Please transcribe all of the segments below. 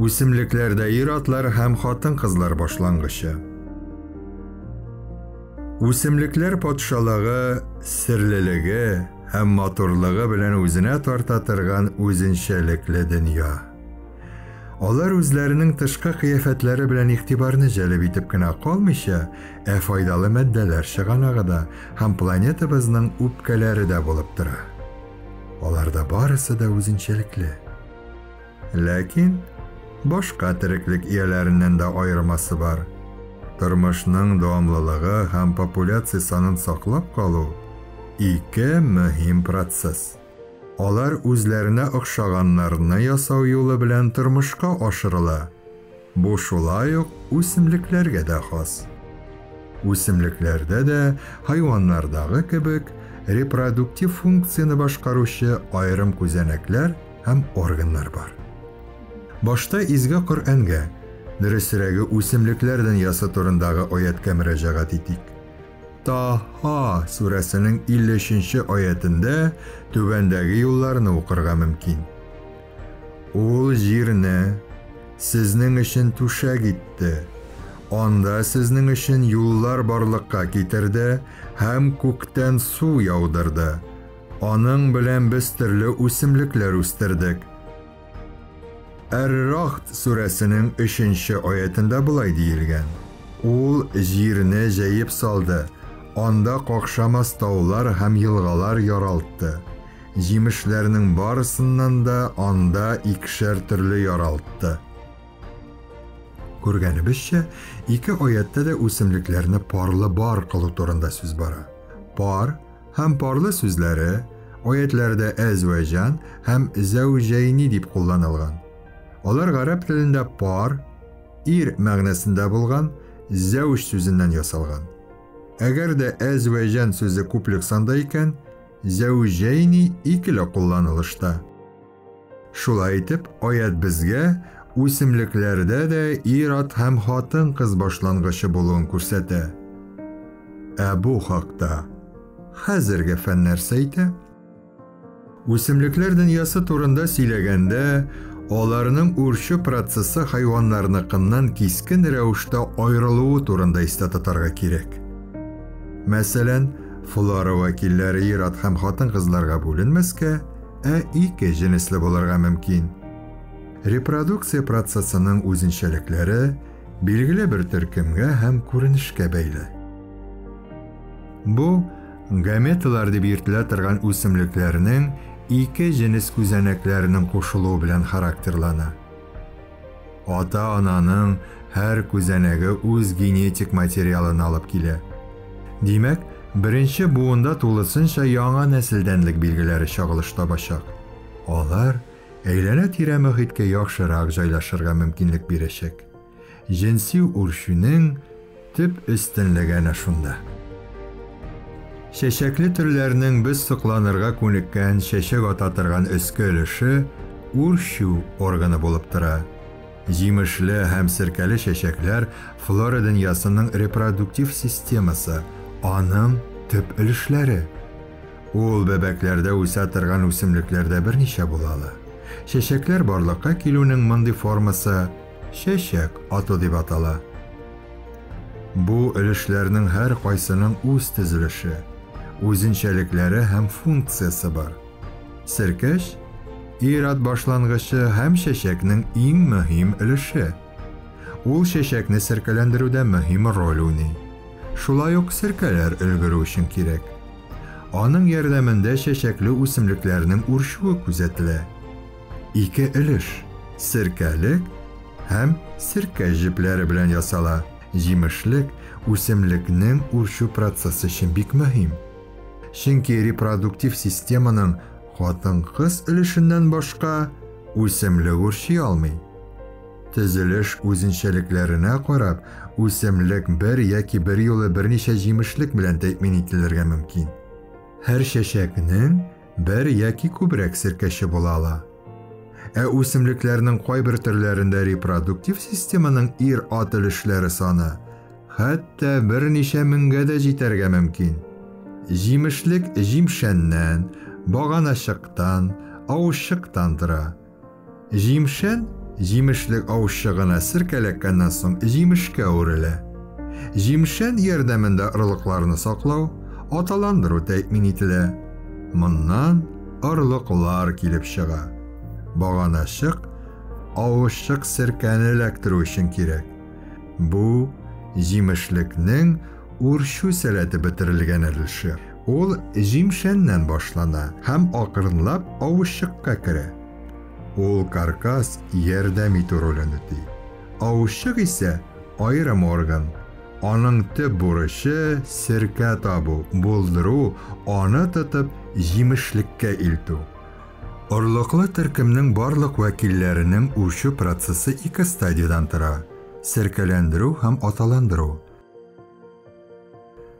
Үсемлекләрдә ир-атлар һәм хатын-кызлар башлангычы. Үсемлекләр патшалыгы серлелеге һәм матурлыгы белән үзенә тарта торган үзенчәлекле дөнья. Алар үзләренең тышкы кыяфәтләре белән игътибарны җәлеп итеп кенә калмыйча, ә файдалы матдәләр чыганагы да һәм планетабызның үпкәләре дә булып тора. Аларда барысы да үзенчәлекле. Ләкин башка тереклек ияләреннән дә аермасы бар. Тормышның дәвамлылыгы һәм популяция санын саклап калу ике мөһим процесс. Алар үзләренә охшаганнарны ясау юлы белән тормышка ашырыла. Бу шулай ук үсемлекләргә дә хас. Үсемлекләрдә дә хайваннардагы кебек репродуктив функцияне башкаручы аерым күзәнәкләр һәм органнар бар. Башта Изге Коръәнгә, дөресрәге үсемлекләр дөньясы турындагы аятькә мөрәҗәгать итик. Таһа сүрәсенең 53 нче аятендә түбәндәге юлларны укырга мөмкин. Ул җирне сезнең өчен түшәк итте, анда сезнең өчен юллар барлыкка китерде һәм күктән су яудырды. Аның белән без төрле үсемлекләр үстердек. Әр-Рахд сүрәсенең өченче аятендә болай диелгән: Ул җирне җәеп салды, анда какшамас таулар һәм елгалар яралтты. Җимешләрнең барысыннан да анда икешәр төрле яралтты. Күргәнебезчә, ике аятьтә дә үсемлекләрне парлы бар кылу турында сүз бара. Пар һәм парлы сүзләре аятьләрдә әзвәҗан һәм зәүҗәйни дип кулланылган. Алар гарәп телендә пар, ир мәгънәсендә булган зәүҗ сүзеннән ясалган. Әгәр дә әзвәҗан сүзе күплек санда икән, зәүҗәйни икеле кулланылышта. Шулай итеп, аять безгә үсемлекләрдә дә ир-ат һәм хатын-кыз башлангычы булуын күрсәтә. Ә бу хакта хәзерге фән нәрсә әйтә? Үсемлекләр дөньясы турында сөйләгәндә, аларның үрчү процессы хайваннарныкыннан кискен рәвештә аерылуы турында истә тотарга кирәк. Мәсәлән, флора вәкилләре ир-ат һәм хатын-кызларга бүленмәскә, ә ике җенесле булырга мөмкин. Репродукция процессының үзенчәлекләре билгеле бер төркемгә һәм күренешкә бәйле. Бу гаметалар дип йөртелә торган үсемлекләрнең ике җенес күзәнәкләренең кушылуы белән характерлана. Ата-ананың һәр күзәнәге үз генетик материалын алып килә. Димәк, беренче буында тулысынча яңа нәселдәнлек билгеләре чагылыш табачак. Алар әйләнә-тирә мохиткә яхшырак җайлашырга мөмкинлек бирәчәк. Җенси үрчүнең төп өстенлеге әнә шунда. Чәчәкле төрләрнең без сокланырга күнеккән чәчәк ата торган өске өлеше үрчү органы булып тора. Җимешле һәм серкәле чәчәкләр флора дөньясының репродуктив системасы, аның төп өлешләре. Ул бәбәкләрдә үсә торган үсемлекләрдә берничә була ала. Чәчәкләр барлыкка килүнең мондый формасы чәчәк ату дип атала. Бу өлешләрнең һәркайсының үз төзелеше, үзенчәлекләре һәм функциясе бар. Серкәч, ир-ат башлангычы һәм чәчәкнең иң мөһим өлеше. Ул чәчәкне серкәләндерүдә мөһим роль уйный. Шулай ук серкәләр өлгерү өчен кирәк. Аның ярдәмендә чәчәкле үсемлекләрнең үрчүе күзәтелә. Ике өлеш, серкәлек һәм серкә җепләре белән ясала. Җимешлек үсемлекнең үрчү процессы өчен бик мөһим. Чөнки репродуктив системаның хатын-кыз өлешеннән башка үсемлек үрчи алмый. Төзелеш үзенчәлекләренә карап, үсемлек бер яки берьюлы берничә җимешлек белән тәэмин ителергә мөмкин. Һәр чәчәкнең бер яки күбрәк серкәче була ала. Ә үсемлекләрнең кайбер төрләрендә репродуктив системаның ир-ат өлешләре саны хәтта берничә меңгә дә җитәргә мөмкин. Җимешлек җимшәннән, баганачыктан, авызчыктан тора. Җимшән Җимешлек авызчыгына серкә эләккәннән соң җимешкә әверелә. Җимшән ярдәмендә орлыкларны саклау, аталандыру тәэмин ителә. Моннан орлыклар килеп чыга. Баганачык авызчык серкәне эләктерү өчен кирәк. Бу җимешлекнең үрчү сәләте бетерелгән өлеше. Ул җимшәннән башлана һәм акрынлап авызчыкка керә. Ул каркас ярдәм итү ролен үти. Авызчык исә аерым орган. Аның төп бурычы серкә табу, булдыру, аны тотып җимешлеккә илтү. Орлыклы төркемнең барлык вәкилләренең үрчү процессы ике стадиядән тора, серкәләндерү һәм аталандыру.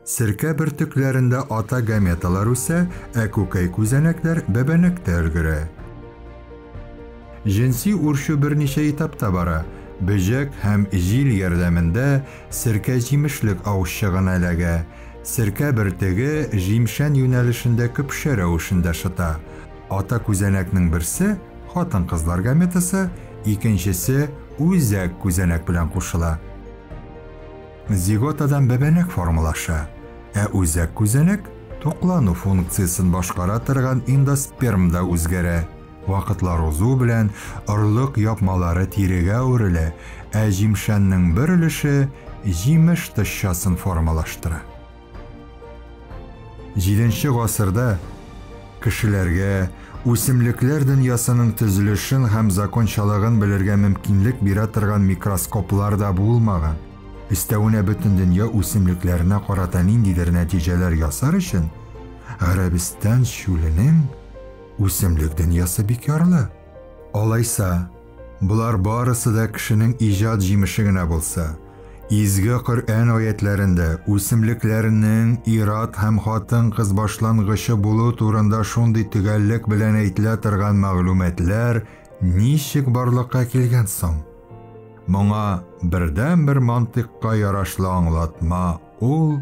Серкә бөртекләрендә ата гаметалар үсә, ә күкәй күзәнәкләр бәбәнәктә өлгерә. Җенси үрчү берничә этапта бара. Бөҗәк һәм җил ярдәмендә серкә җимешлек авызчыгына эләгә. Серкә бөртеге җимшән юнәлешендә көпшә рәвешендә шыта. Ата күзәнәкнең берсе, хатын-кызлар гаметасы, икенчесе үзәк күзәнәк белән кушыла. Зиготадан бәбәнәк формалаша, ә үзәк күзәнәк туклану функциясен башкара торган эндоспермда үзгәрә. Вакытлар узу белән орлык япмалары тирегә әверелә, ә җимшәннең бер өлеше җимеш тышчасын формалаштыра. Җиденче гасырда кешеләргә үсемлекләр дөньясының төзелешен һәм закончалыгын белергә мөмкинлек бирә торган микроскоплар да булмаган. Өстәвенә бөтен дөнья үсемлекләренә карата ниндидер нәтиҗәләр ясар өчен Гарәбстан чүленең үсемлек дөньясы бик ярлы. Алайса, болар барысы да кешенең иҗат җимеше генә булса, Изге Коръән аятләрендә үсемлекләрнең ир-ат һәм хатын-кыз башлангычы булу турында шундый төгәллек белән әйтелә торган мәгълүматлар ничек барлыкка килгән соң? Моңа бердәнбер мантыйкка ярашлы аңлатма ул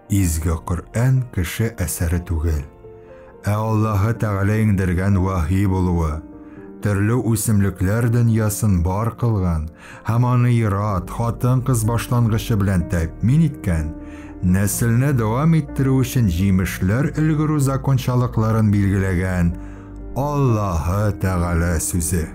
Изге Коръән кеше әсәре түгел, ә Аллаһы Тәгалә иңдергән вәхи булуы, төрле үсемлекләр дөньясын бар кылган һәм аны ир-ат, хатын-кыз башлангычы белән тәэмин иткән, нәселне дәвам иттерү өчен җимешләр өлгерү закончалыкларын билгеләгән Аллаһы Тәгалә сүзе.